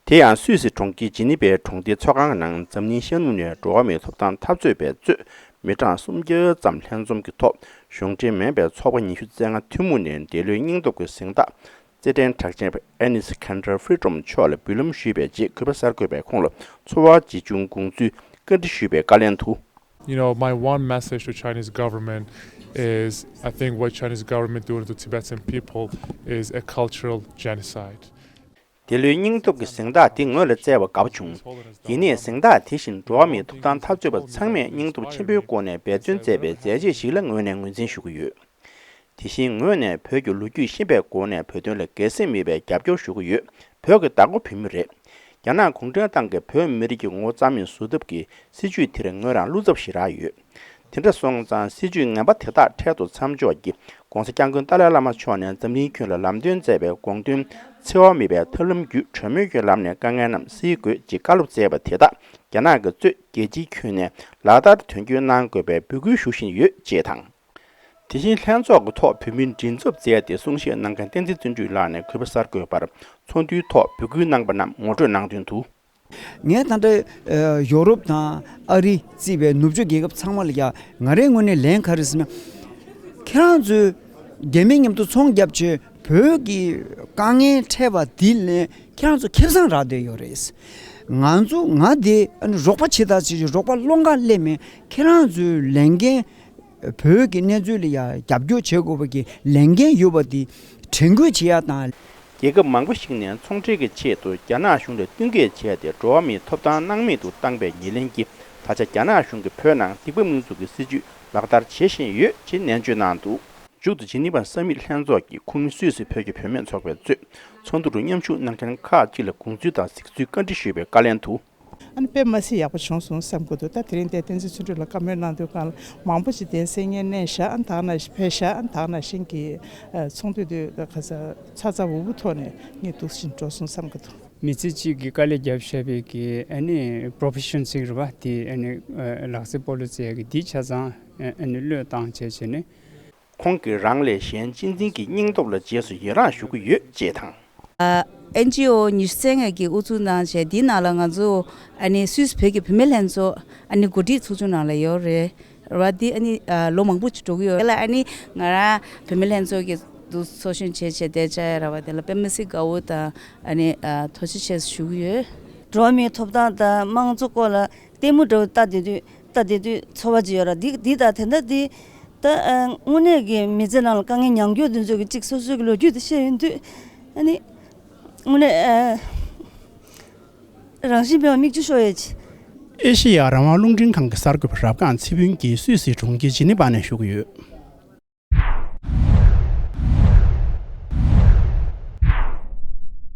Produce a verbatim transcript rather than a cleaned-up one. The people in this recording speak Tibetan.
དེ་ཡང་སུད་སི་གྲོང་ཁྱེར་ཇི་ནི་ཝའི་གྲོང་སྡེའི་ཚོགས་ཁང་ནང་འཛམ་གླིང་ཤར་ནུབ་ནས་འགྲོ་བ་མིའི་ཐོབ་ཐང་འཐབ་རྩོད་པའི་གཙོས་མི་གྲངས་སུམ་བརྒྱ་ཙམ་ལྷན་འཛོམས་ཀྱི་ཐོག་གཞུང་འབྲེལ་མིན་པའི་ཚོགས་པ་ཉི་ཤུ་རྩ་ལྔ་ཐུན་མོང་ནས་འདས་ལོའི་སྙིང་སྟོབས་ཀྱི་གཟེངས་རྟགས་རྩེད་འགྲན་གྲགས་ཅན་པ་ཨེ་ནི་སི་ཁན་ཌར་ཧྥི་རི་ཌོམ་མཆོག་ལ་འབུལ་ལམ་ཞུས་པའི་རྗེས་གུས་པ་གསར་འགོད་པས་ཁོང་ལ་འཚོ་བ་བརྗེ་ཆུང་དགོངས་ཚུལ་བཀའ་འདྲི་ཞུས་པའི་བཀའ་ལན་དུ། You know, my one message to Chinese government is I think what Chinese government doing to Tibetan people is a cultural genocide. འདས་ལོའི་སྙིང་སྟོབས་ཀྱི་གཟེངས་རྟགས་འདི་ངོས་ལ་བསྩལ་བ་དགའ་པོ་བྱུང་། ཡིན་ནའི་གཟེངས་རྟགས་དེ་བཞིན་འགྲོ་བ་མིའི་ཐོབ་ཐང་འཐབ་རྩོད་པ་ཚང་མས་སྙིང་སྟོབས་ཆེན་པོའི་སྒོ་ནས་འབད་བརྩོན་མཛད་པའི་མཛད་རྗེས་ཤིག་ལ་ངོས་ནས་ངོས་འཛིན་ཞུ་གི་ཡོད། དེ་བཞིན་ངོས་ནས་བོད་ཀྱི་ལོ་རྒྱུས་ཤེས་པའི་སྒོ་ནས་བོད་དོན་ལ་འགལ་སེམས་མེད་པའི་རྒྱབ་སྐྱོར་ཞུ་གི་ཡོད། བོད་ཀྱི་བདག་པོ་བོད་མི་རེད། རྒྱ་ནག་གུང་ཁྲན་ཏང་གིས་བོད་མི་རིགས་ཀྱི་ངོ་བོ་རྩ་མེད་བཟོ་ཐབས་ཀྱི་སྲིད་ཇུས་དེར་ངོས་རང་བློ་འཚབ་ཞེ་དྲག་ཡོད། དེ་འདྲ་སོང་ཙང་སྲིད་ཇུས་ངན་པ་དེ་དག་འཕྲལ་དུ་མཚམས་འཇོག་གིས་༸གོང་ས་༸སྐྱབས་མགོན་ཏཱ་ལའི་བླ་མ་མཆོག་ནས་འཛམ་གླིང་ཁྱོན་ལ་ལམ་སྟོན་མཛད་པའི་དགོངས་དོན་འཚེ་བ་མེད་པའི་ཐབས་ལམ་བརྒྱུད་གྲོས་མོལ་གྱི་ལམ་ནས་དཀའ་ངལ་རྣམས་སེལ་དགོས་ཅེས་བཀའ་སློབ་སྩལ་བ་དེ་དག་རྒྱ་ནག་གིས་གཙོས་རྒྱལ་སྤྱིའི་ཁྱོན་ནས་ལག་བསྟར་དོན་འཁྱོལ་གནང་དགོས་པའི་འབོད་སྐུལ་ཞུ་བཞིན་ཡོད་ཅེས་དང་། དེ་བཞིན་ལྷན་ཚོགས་ཀྱི་ཐོག་བོད་མིའི་མགྲིན་ཚབ་མཛད་དེ་གསུང་བཤད་གནང་མཁན་བསྟན་འཛིན་བརྩོན་འགྲུས་ལགས་ནས་གུས་པ་གསར་འགོད་པར་ཚོགས་འདུའི་ཐོག་འབོད་སྐུལ་གནང་པ་རྣམས་ངོ་སྤྲོད་གནང་དོན་དུ། ངས་ད་ལྟ་ཡོ་རོབ་དང་ཨ་རི་གཙོས་པའི་ནུབ་ཕྱོགས་རྒྱལ་ཁབ་ཚང་མ་ལ་ཡ་ང་རའི་ངོས་ནས་ལན་ག་རེ་ཟེར་ན། ཁྱེད་རང་ཚོས་རྒྱ་མི་མཉམ་དུ་ཚོང་རྒྱབ་བྱས་བོད་ཀྱི་དཀའ་ངལ་འཕྲད་པ་འདི་ལ་ཁྱེད་རང་ཚོ་ཁེ་བཟང་རག་བསྡད་ཡོད་རེད། ང་ཚོ་ང་དེ་རོགས་པ་བྱེད་ད་ཅེས་རོགས་པ་སློང་ག་སླེབས་མེད། ཁྱེད་རང་ཚོའི་ལས་འགན་བོད་ཀྱི་གནས་ཚུལ་ལ་ཡ་རྒྱབ་སྐྱོར་བྱེད་དགོས་པ་གི་ལས་འགན་ཡོད་པ་འདི་དྲན་སྐུལ་བྱེད་ཡ་དང་། རྒྱལ་ཁབ་མང་པོ་ཞིག་ནས་ཚོང་འབྲེལ་གྱི་ཆེད་དུ་རྒྱ་ནག་གཞུང་ལ་བསྟུན་མཁས་བྱས་ཏེ་འགྲོ་བ་མིའི་ཐོབ་ཐང་སྣང་མེད་དུ་བཏང་པའི་ཉེར་ལེན་གྱིས་ད་ཆ་རྒྱ་ནག་གཞུང་གིས་བོད་ནང་སྡིག་པ་མི་བཟོ་གི་སྲིད་ཇུས་ལག་བསྟར་བྱེད་བཞིན་ཡོད་ཅེས་ནན་བརྗོད་གནང་འདུག་མཇུག་ཏུ་ཇི་ནི་ཝ་ས་མིཊ་ལྷན་ཚོགས་ཀྱི་ཁོངས་མི་སུད་སི་བོད་ཀྱི་བུད་མེད་ཚོགས་པས་གཙོས་ཚོགས་འདུ་རུ་མཉམ་ཞུགས་གནང་མཁན་ཁག་ཅིག་ལ་དགོངས་ཚུལ་དང་གཟིགས་ཚུལ་བཀའ་འདྲི་ཞུས་པའི་བཀའ་ལན་དུ། ཨ་ནི་དཔེ་མ་སྲིད་ཡག་པོ་བྱུང་སོང་བསམ་གྱི་འདུག་ད་དེ་རིང་དེ་བསྟན་འཛིན་བརྩོན་འགྲུས་ལ་བཀའ་མོལ་གནང་དུས་སྒང་ལ་མང་པོ་ཞིག་གདན་སའི་སྔོན་ནས་བཞག་ཨ་ནི་ད་ག་ནང་བཞིན་ཕེབས་བཞག་ཨ་ནི་ད་ག་ནང་བཞིན་གྱི་ཚོགས་འདུ་དེ་ད་ག་ས་ཚ་ཚ་འུར་འུར་ཐོག་ནས་ངས་འདུག་བཞིན་འགྲོ་སོང་བསམ་གྱི་འདུག་མི་ཚེ་གཅིག་གི་དཀའ་ལས་བརྒྱབ་བཞག་པའི་གི་ཨ་ནི་པྲོ་ཕེ་ཤོན་ཟེར་གྱི་རེད་པ། དེ་ཨ་ནི་ལག་རྩལ་སྤོ་ལོ་རྩེ་ཡག་གི་འདི་ཆ་ཚང་ཨ་ནི་བློས་བཏང་བྱས་བྱས་ནས། ཁོང་གིས་རང་ལས་གཞན་གཅེས་འཛིན་གྱི་སྙིང་སྟོབས་ལ་རྗེས་སུ་ཡི་རངས་ཞུ་གི་ཡོད་ཅེས་དང་། ཨེན་ཇི་ཨོ་ཉི་ཤུ་རྩ་ལྔ་གིས་དབུ་འཛུགས་གནང་བྱས་འདིའི་ནང་ལ་ང་ཚོ་ཨ་ནི་སུད་སི་བོད་ཀྱི་བུད་མེད་ལྷན་ཚོགས་ཨ་ནི་འགོ་ཁྲིད་ཚོགས་ཆུང་ནང་ལ་ཡོད་རེད། ར་འདི་ཨ་ནི་ལོ་མང་པོ་ཅིག་འགྲོ་གི་ཡོད་ལ་ཨ་ནི་ང་རང་བུད་མེད་ལྷན་ཚོགས་ཀྱི་འདུ་ཚོགས་གཞོན་བྱས་བྱས་བསྡད་བྱས་ར་བ་དེ་ལ་དཔེ་མི་སྲིད་དགའ་བོ་དང་ཨ་ནི་ཐུགས་རྗེ་ཆེ་ཞུ་གི་ཡོད། འགྲོ་བ་མིའི་ཐོབ་ཐང་དང་དམངས་གཙོ་སྐོར་ལ་ལྟད་མོ་འདྲ་བོ་ལྟ་བསྡད་དུས་ལྟ་བསྡད་དུས་ཚོར་བ་ཅིག་ཡོད་ར། འདི་འདི་དང་དེ་འདྲ་འདི་ད་དངོས་གནས་ཀྱི་མི་ཚེ་ནང་ལ་དཀའ་ངལ་མྱངས་མྱོང་དེ་ཚོ་གི་གཅིག་སོ་སོའི་གི་ལོ་རྒྱུས་དེ་བཤད་ཡོང་དུས་ཨ་ནི་དངོས་གནས་རང་བཞིན་མེད་པ་མིག་ཆུ་ཤོར་ཡས་ཅིག་ཨེ་ཤེ་ཡ་རང་དབང་རླུང་འཕྲིན་ཁང་གི་གསར་འགོད་པ་རབ་སྒང་ཚེ་ཕུན་གྱིས་སུད་སིའི་གྲོང་ཁྱེར་ཇི་ནི་ཝ་ནས་ཞུ་གི་ཡོད།